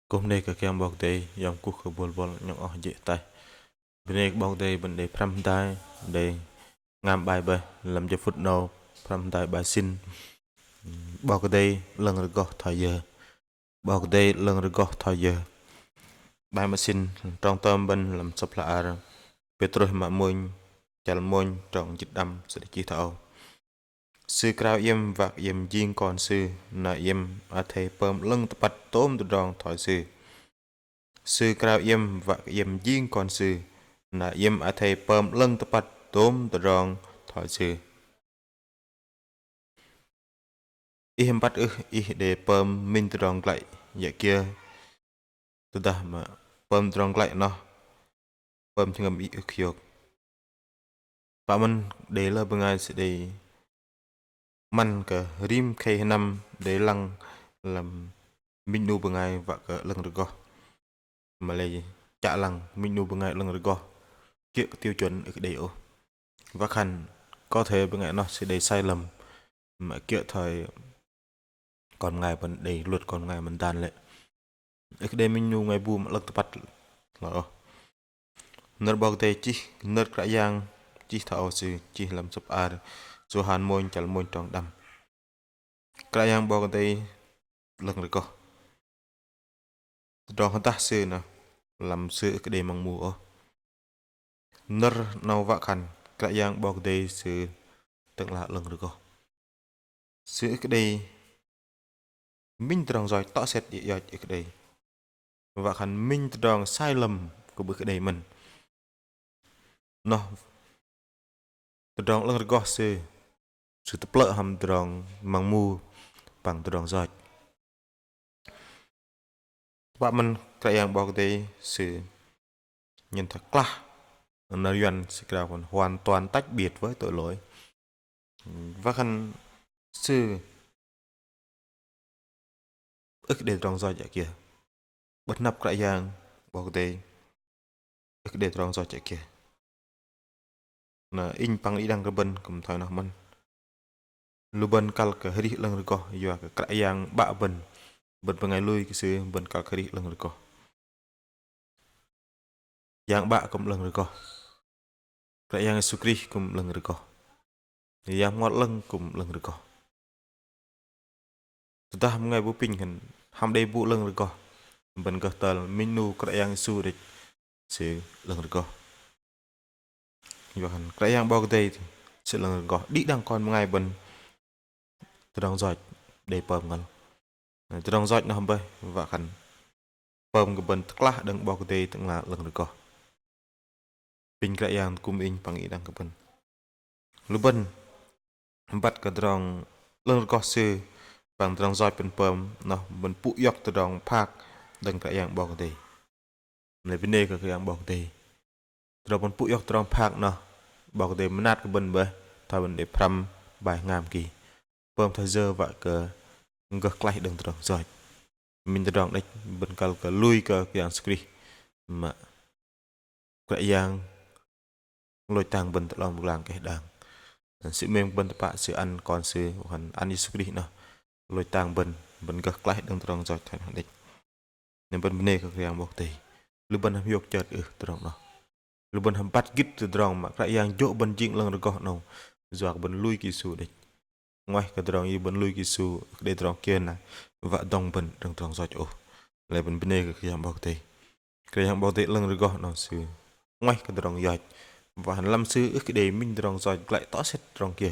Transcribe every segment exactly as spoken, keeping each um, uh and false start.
Kơkuh bơnê kơ Kră Yang 'Bok Kei-Dei, yom kơkuh kơ buăl buăl nhŏng oh jê̆ ataih. Bơnê kơ 'Bok Kei-Dei, bơ̆n đei pơhrăm hơdai, đei ngam bai bơih lăm jơ phŭt 'nâu, pơhrăm hơdai bai sĭn. 'Bok Kei-Dei 'lơ̆ng rơgoh thoi yơ. 'Bok Kei-Dei 'lơ̆ng rơgoh thoi yơ. Bai mă sĭn, trong tơm bơ̆n lăm sơ̆p hla ar Pêtrôs mă mônh, chăl mônh, trong jĭt đăm, sư đei chih thoi âu. Sư krao iĕm wă kơ iĕm jing kon Sư, na iĕm athei pơm 'lơ̆ng tơpăt tôm tơdrong thoi Sư. Sư krao iĕm wă kơ iĕm jing kon Sư, na iĕm athei pơm 'lơ̆ng tơpăt tôm tơdrong thoi Sư. Ih hăm băt ưh, ih đei pơm minh tơdrong glăi yă kiơ? Tơdah mă pơm tơdrong glăi noh, pơm jơhngơ̆m ih ưh kơ hiôk. Pă mơ̆n đei lơ bơngai sư đei 'măn kơ rim khei hơnăm đei lăng lăm minh 'nu bơngai wă kơ 'lơ̆ng rơgoh. Mă lei chă lăng minh 'nu bơngai 'lơ̆ng rơgoh, kiơ̆ kơ tiêu chuẩn ưh kơ đei ôh. Wă khan có thể bơngai noh sư đei sai lầm, mă kiơ̆ thoi kon bơngai bơ̆n đei luật kon bơngai mơ̆n dan lĕ. Ưh kơ đei minh 'nu bơngai bu mă 'lơ̆ng tơpăt lơ ôh. Nơ̆r 'Bok Kei-Dei chih, nơ̆r Kră Yang chih thoi âu, sư chih lăm sơ̆p ar Yôhan mônh, chăl mônh, trong đăm. Kră Yang 'Bok Kei-Dei 'lơ̆ng rơgoh. Tơdrong hơdah Sư noh, lăm Sư ưh kơ đei măng mu ôh. Nơ̆r 'nâu wă khan Kră Yang 'Bok Kei-Dei Sư Tơ'ngla 'lơ̆ng rơgoh. Sư ưh kơ đei minh tơdrong yoch tŏ sĕt iĕ yoch, ưh kơ đei. Wă khan minh tơdrong sai lầm kư̆m ưh kơ đei mơ̆n. Noh, tơdrong 'lơ̆ng rơgoh Sư, Sư tơplơ̆ hăm tơdrong măng mu păng tơdrong yoch. Tơpă mơ̆n Kră Yang 'Bok Kei-Dei Sư nhen thoi klah, nơ̆r Yuăn sư krao khan hoàn toàn tách biệt với tội lỗi. Wă khan Sư ưh kơ đei tơdrong yoch yă kiơ. 'Bơ̆t hơnăp Kră Yang 'Bok Kei-Dei ưh kơ đei tơdrong yoch yă kiơ. Na inh păng đĭ đăng kơ bơ̆n kư̆m thoi noh mơ̆n. Lu bơ̆n kăl kơ arih 'lơ̆ng rơgoh yua kơ Kră Yang 'Bă bơ̆n. Bơ̆n bơngai lui kơ Sư, bơ̆n kăl kơ arih 'lơ̆ng rơgoh. Yang 'Bă kư̆m 'lơ̆ng rơgoh. Kră Yang Yêsu Krist kư̆m 'lơ̆ng rơgoh. Yang Bơhngol 'Lơ̆ng kư̆m 'lơ̆ng rơgoh. Tơdah bơngai bu apinh khan hăm đei bu 'lơ̆ng rơgoh, bơ̆n gơh tơl minh 'nu Kră Yang Yêsu đĕch Sư 'lơ̆ng rơgoh. Yua khan Kră Yang 'Bok Kei-Dei Sư 'lơ̆ng rơgoh, đĭ đăng kon bơngai bơ̆n tơdrong yoch đei pơm ngăl. Tơdrong yoch noh bơih wă khan pơm kơ bơ̆n tơklah đơ̆ng 'Bok Kei-Dei Tơ'ngla 'lơ̆ng rơgoh. Apinh Kră Yang tơgŭm inh păng đĭ đăng kơ bơ̆n. Lu bơ̆n băt kơ tơdrong 'lơ̆ng rơgoh Sư păng tơdrong yoch bơ̆n pơm noh, bơ̆n pŭ iŏk tơdrong phak đơ̆ng Kră Yang 'Bok Kei-Dei. Mă lei bơnê kơ Kră Yang 'Bok Kei-Dei. Tơdrong bơ̆n pŭ iŏk tơdrong phak noh, 'Bok Kei-Dei mơnat kơ bơ̆n bơih thoi bơ̆n đei pơhrăm bai hngam ki. Pơm thoi yơ wă kơ gơh klaih đơ̆ng tơdrong yoch. Minh tơdrong đĕch bơ̆n kăl kơ lui kơ Kră Yang Yêsu Krist, mă Kră Yang lôch tang bơ̆n tơ 'long pơglang keh đang. Sư 'mêm bơ̆n tơpă, Sư ăn Kon Sư, wă khan ăn Yêsu Krist noh lôch tang bơ̆n, bơ̆n gơh klaih đơ̆ng tơdrong yoch thoi noh đĕch. Na bơ̆n bơnê kơ Kră Yang 'Bok Kei-Dei. Lu bơ̆n hăm hiôk chơt ưh tơdrong noh. Lu bơ̆n hăm băt gĭt tơdrong mă Kră Yang jô̆ bơ̆n jing 'lơ̆ng rơgoh 'nâu, yua kơ bơ̆n lui kơ Yêsu đĕch. 'Nguaih kơ tơdrong ih bơ̆n lui kơ Yêsu, ưh kơ đei tơdrong kiơ na wă dŏng bơ̆n đơ̆ng tơdrong yoch ôh. Lei bơ̆n bơnê kơ Kră Yang 'Bok Kei-Dei. Kră Yang 'Bok Kei-Dei 'lơ̆ng rơgoh 'nâu Sư 'nguaih kơ tơdrong yoch, wă khan lăm Sư ưh kơ đei minh tơdrong yoch glăi tŏ sĕt tơdrong kiơ.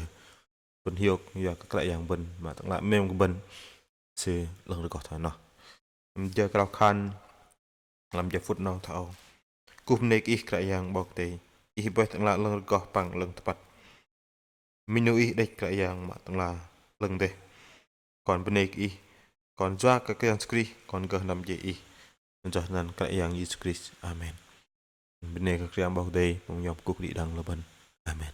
Bơ̆n hiôk yua kơ Kră Yang bơ̆n mă Tơ'ngla 'mêm kơ bơ̆n Sư 'lơ̆ng rơgoh thoi noh. Jơ krao khan lăm jơ phŭt 'nâu thoi âu. Kuh bơnê kơ Ih Kră Yang 'Bok Kei-Dei, Ih bơih Tơ'ngla 'lơ̆ng rơgoh păng 'lơ̆ng tơpăt. Minh 'nu Ih đĕch Kră Yang mă Tơ'ngla 'lơ̆ng dêh. Kon bơnê kơ Ih, kon yua kơ Kră Yang Yêsu Krist, kon gơh năm jê̆ Ih. Yua anăn Kră Yang Yêsu Krist. Amen. Bơnê kơ Kră Yang 'Bok Kei-Dei, păng yom kuh đĭ đăng lu bơ̆n. Amen.